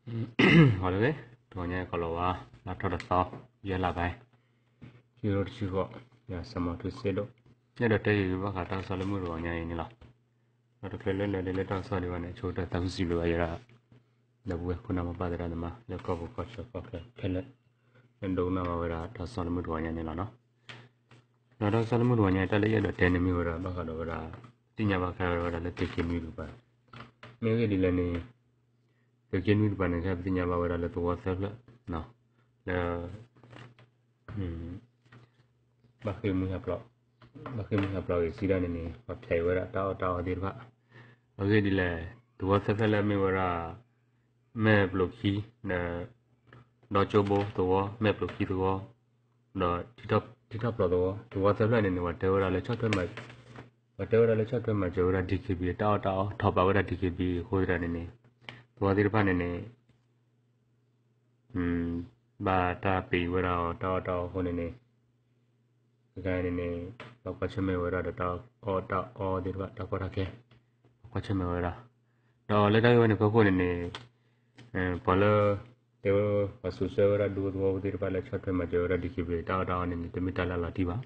ဟီၣ်လၢဂ့ၤ, တဂီၤညါအံၤကီးလီၤဝါ လါထီၣ်တသီ ယဲၢ်လါဘၣ်, ခံကထိတဆံဃိး, ယၤစီၤမီၤထူစ့ဒိၣ်, ယအဲၣ်ဒိးတဲယံၤဘၣ်ဃးတၢ်ကစီၣ်လၢမုၢ်တဂီၤညါအံၤန့ၣ်လီၤ. ဒီးတချုးလၢလဲၤလၢတၢ်ကစီၣ်ဒံးဘၣ်န့ၣ် ဆိကတၢၢ်သးခုစံးဘျုးဘၣ်ယဲဒၣ် ဒီပုၢ်ဝဲၢ်ခိၣ်နၢ်မိၢ်ပၢ်သရၣ်သမါ လၢကီၢ်ပူၤကီၢ်ချၢကီၢ်ချၢခဲလၢာ် လၢဒိကနၣ်ဘၣ်ဝဲဒၣ်တၢ်ကစီၣ်လၢမုၢ်တဂီၤညါန့ၣ်လီၤနီၤ. ဒီးတၢ်ကစီၣ်လၢမုၢ်တဂီၤညါအံၤ တၢ်လၢယအဲၣ်ဒိးတဲန့ၣ်မ့ၢ်ဝဲဒၣ် ဘၣ်ဃးဒီးဝဲဒၣ် သ့ၣ်ညါဘၣ်ဃးဝဲဒၣ်လၢသုးက့နွံတကပၤ, မ့ၢ်ဂ့ၢ်ဒ်လဲၣ်န့ၣ် သုးက့နွံတကပၤန့ၣ် ခဲပသ့ၣ်ညါဘၣ်ဝဲဒၣ်လၢသဝီသၢဖျၢၣ် လၢ ဘၣ်ဃ့ၢ်မှံဟးဖျိး, ဘၣ်ဃ့ၢ်မှံဟးဖျိးဂ့ၤဆံဒၣ်န့ၣ်န့ၣ် ပှၤဖျဲးဝဲဒၣ်တၢ်အီၣ်တၢ်အီသ့ၣ်တဖၣ်, အဂ့ၢ်ဒ်လဲၣ်, သဝီသၢဖျၢၣ်လၢမ့ၢ်ဝဲဒၣ် မဲၢ်ပျိးခံ ဒီးကၠိဘိသဝီ, မဲၢ်ပျိးခံသဝီ, ဒီးထံထီၣ်ဖျိးသဝီ, သဝီသၢဖျၢၣ်န့ၣ်န့ၣ် ပှၤတဲဝဲဒၣ်လၢဆီၣ်ထွဲမၤ, ပှၤတဲဝဲဒၣ်လၢဆီၣ်ထွဲမၤစၢၤဝဲဒၣ် DKBA တၢ်အီၣ်တၢ်အီ ထီၣ်ပာ်ဝဲဒၣ် DKBA အဃိသတးန့ၣ်န့ၣ် သဝီသ့ၣ်တဖၣ်န့ၣ်န့ၣ် ဘၣ်တၢ်ပံးဝဲဒၣ်အီၤတၢ်အီၣ်တၢ်အီအဃိန့ၣ်န့ၣ်, ခဲအံၤန့ၣ်န့ၣ် ဘၣ်ကွၢ်ဆၢၣ်မဲာ်ဝဲဒၣ်ဒီးတၢ်အီၣ်တၢ်အီသ့ၣ်တဖၣ် တၢ်ကီတၢ်ခဲ, ဘၣ်ကွၢ်ဆၢၣ်မဲာ်ဝဲဒၣ်, ဒီးလၢတၢ်ဂ့ၢ်ဝဲန့ၣ်ဖီခိၣ်န့ၣ်န့ၣ် ပှၤလၢ တဲဝဲ ပှၤစိာ်ဆှၢဝဲဒၣ်ဒူသဝီဖိသ့ၣ်တဖၣ်လၢဆီၣ်ထွဲမၤစၢၤဝဲဒၣ် DKBA တၢ်အီၣ်တၢ်အီန့ၣ်န့ၣ် တမ့ၢ်တၢ်လၢအလီၤတံၢ်ဘၣ်,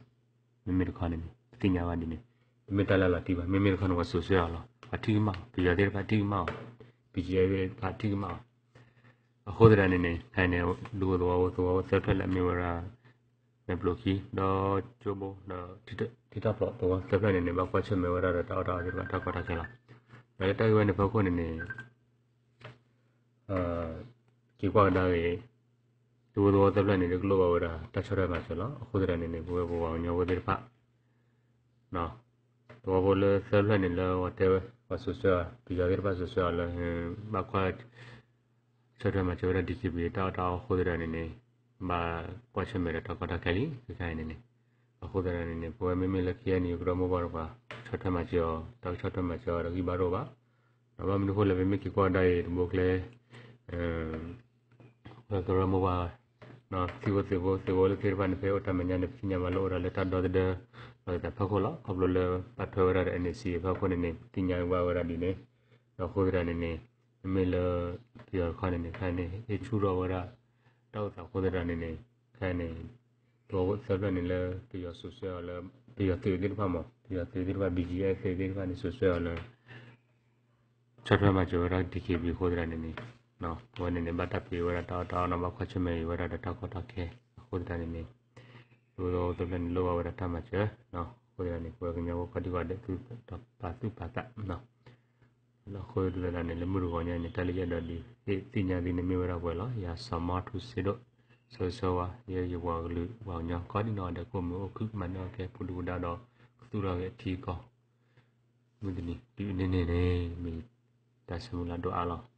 မ့မ့ၢ်တခီန့ၣ်န့ၣ် ပသ့ၣ်ညါဘၣ်ဒ်န့ၣ်, တမ့ၢ်တၢ်လၢအလီၤတံၢ်ဘၣ်, မ့မ့ၢ်တခီန့ၣ် ပှၤစိာ်ဆှၢအီၤလီၤ, ပှၤထံၣ်ကမၣ်အီၤ, ပယီၤသ့ၣ်တဖၣ်ထံၣ်ကမၣ်အီၤ, BGF သ့ၣ်တဖၣ်ထံၣ်ကမၣ်အီၤ, အဃိသတးန့ၣ်န့ၣ် ခဲအံၤန့ၣ် ဒူသဝီဖိ သဝီဖိသၢဖျၢၣ်လၢအမ့ၢ်ဝဲဒၣ် မဲၢ်ပျိးခံ ဒီးကၠိဘိ ဒီး ထံထီၣ်ဖျိးသဝီသၢဖျၢၣ်န့ၣ်န့ၣ် ဘၣ်ကွၢ်ဆၢၣ်မဲာ်ဝဲဒၣ်ဒီးတၢ်အီၣ်တၢ်အီသ့ၣ်တဖၣ်တၢ်ကီတၢ်ခဲလီၤ, ဒီးလၢတၢ်ဂ့ၢ်ဝဲန့ၣ်ဖီခိၣ်န့ၣ်န့ၣ် က့ၤကွၢ်ကဒါက့ၤ ဒူသဝီသၢဖျၢၣ်န့ၣ် တကလိၣ်ဘၣ်ဝဲဒၣ်တၢ်ဆီၣ်ထွဲမၤစၢၤလီၤ. အဃိသတးန့ၣ်န့ၣ် ပဝဲပပှၤကညီဖိသ့ၣ်တဖၣ် သဝီဖိလၢသၢဖျၢၣ်န့ၣ်လၢဝဲတဲဝဲ ပှၤစိာ်ဆှၢအီၤ ပယီၤသ့ၣ်တဖၣ်စိာ်ဆှၢအီၤလၢ ဘၣ်ကွၢ် ဆီၣ်ထွဲမၤစၢၤဝဲဒၣ် DKBA တၢ်အီၣ်တၢ်အီအဃိသတးန့ၣ်န့ၣ် ဘၣ်ကွၢ်ဆၢၣ်မဲာ်ဒီးတၢ်ကီတၢ်ခဲလံ ခဲအံၤန့ၣ်န့ၣ်, အဃိသတးန့ၣ်န့ၣ် ပဝဲမ့မ့ၢ်လၢ KNU ကရၢမိၢ်ပှၢ်တကပၤ ဆီၣ်ထွဲမၤစၢၤအီၤ တၢ်ကဆီၣ်ထွဲမၤစၢၤအီၤဒီးဂံၢ်ဘါတအိၣ်ဘၣ်, ဒီးဘၣ်မနုၤအဃိလဲၣ် ပမ့ၢ်က့ၤကွၢ်ကဒါအံၤတဘိကျဲ ပကရၢမိၢ်ပှၢ် သုးဖိသုးဖိ သုးဖိလၢသ့ၣ်တဖၣ်န့ၣ် ဖဲအိၣ်တၢ်မဲာ်ညါန့ၣ် ပသ့ၣ်ညါဘၣ်လၢအိၣ်ဒၣ်လၢတၢ်ဒီသဒၢ လီၤသးဖီခိၣ်လီၤ. ခီဖျိလၢဘၣ်ထွဲဝဲဒၣ်ဒီး NCA ဖီခိၣ်န့ၣ်န့ၣ် ပသ့ၣ်ညါဘၣ်ဝဲဒၣ်ဒ်န့ၣ်, ဒီးအဃိသတးန့ၣ်န့ၣ် မ့မ့ၢ်လၢ ပယီၤတခီန့ၣ်န့ၣ် ခဲအံၤန့ၣ် ဟ့ၣ်ဆူၣ်ထီၣ်ဝဲဒၣ် တၢ်အိၣ်သးအဃိသတးန့ၣ်န့ၣ် ခဲအံၤန့ၣ် သဝီဖိသၢဖျၢၣ်န့ၣ်လၢ ပယီၤစိာ်ဆှၢအီၤလၢ ပယီၤသုးသ့ၣ်တဖၣ်မး ပယီၤသုးသ့ၣ်တဖၣ် BGF သုးသ့ၣ်တဖၣ်န့ၣ် စိာ်ဆှၢအီၤလၢ ဆီၣ်ထွဲမၤစၢၤဝဲဒၣ် DKBA အဃိသတးန့ၣ်န့ၣ် အဝဲန့ၣ်န့ၣ် ဘၣ်တၢ်ပံးဝဲဒၣ်တၢ်အီၣ်တၢ်အီနီၤ ဘၣ်ကွၢ်ဆၢၣ်မဲာ်ဝဲဒၣ်ဒီးတၢ်ကီတၢ်ခဲ အဃိသတးန့ၣ်န့ၣ် ဒူသဝီသၢဖျၢၣ်န့ၣ် လိၣ်ဘၣ်ဝဲဒၣ်တၢ်မၤစၢၤ, အဃိသတးန့ၣ် ပဝဲကညီဖိကိးဒံကိးဒဲး သုတပာ်သူၣ်ပာ်သး အဃိဒ်လဲၣ်န့ၣ် လၢမုၢ်တဂီၤညါအံၤန့ၣ် တၢ်လၢယအဲၣ်ဒိးဒုး သ့ၣ်ညါသုန့ၣ်မ့ၢ်ဝဲဒၣ်ပှဲၤလီၤ. ယၤစီၤမီထူစ့ဒိၣ် ဆၢဂ့ၤဆၢဝါ ယဲယပှၤကလုာ်ပှၤကညီ ကိးဒံနီၢ်ဂၤဒဲး ကအိၣ်မုာ်အိၣ်ခုၣ် မၤန့ၢ်အီၣ်ကဲ ဖိဒုၣ်ဖိဒါဒီး ကသူၣ်ထီၣ်က့ၤအထံအကီၢ် မုၢ်တနံၤဒုးန့ၢ်န့ၣ်န့ၣ် မ့ၢ်တၢ်ဆၢမုၢ်လၢ်ဒိၣ်အါလီၤ.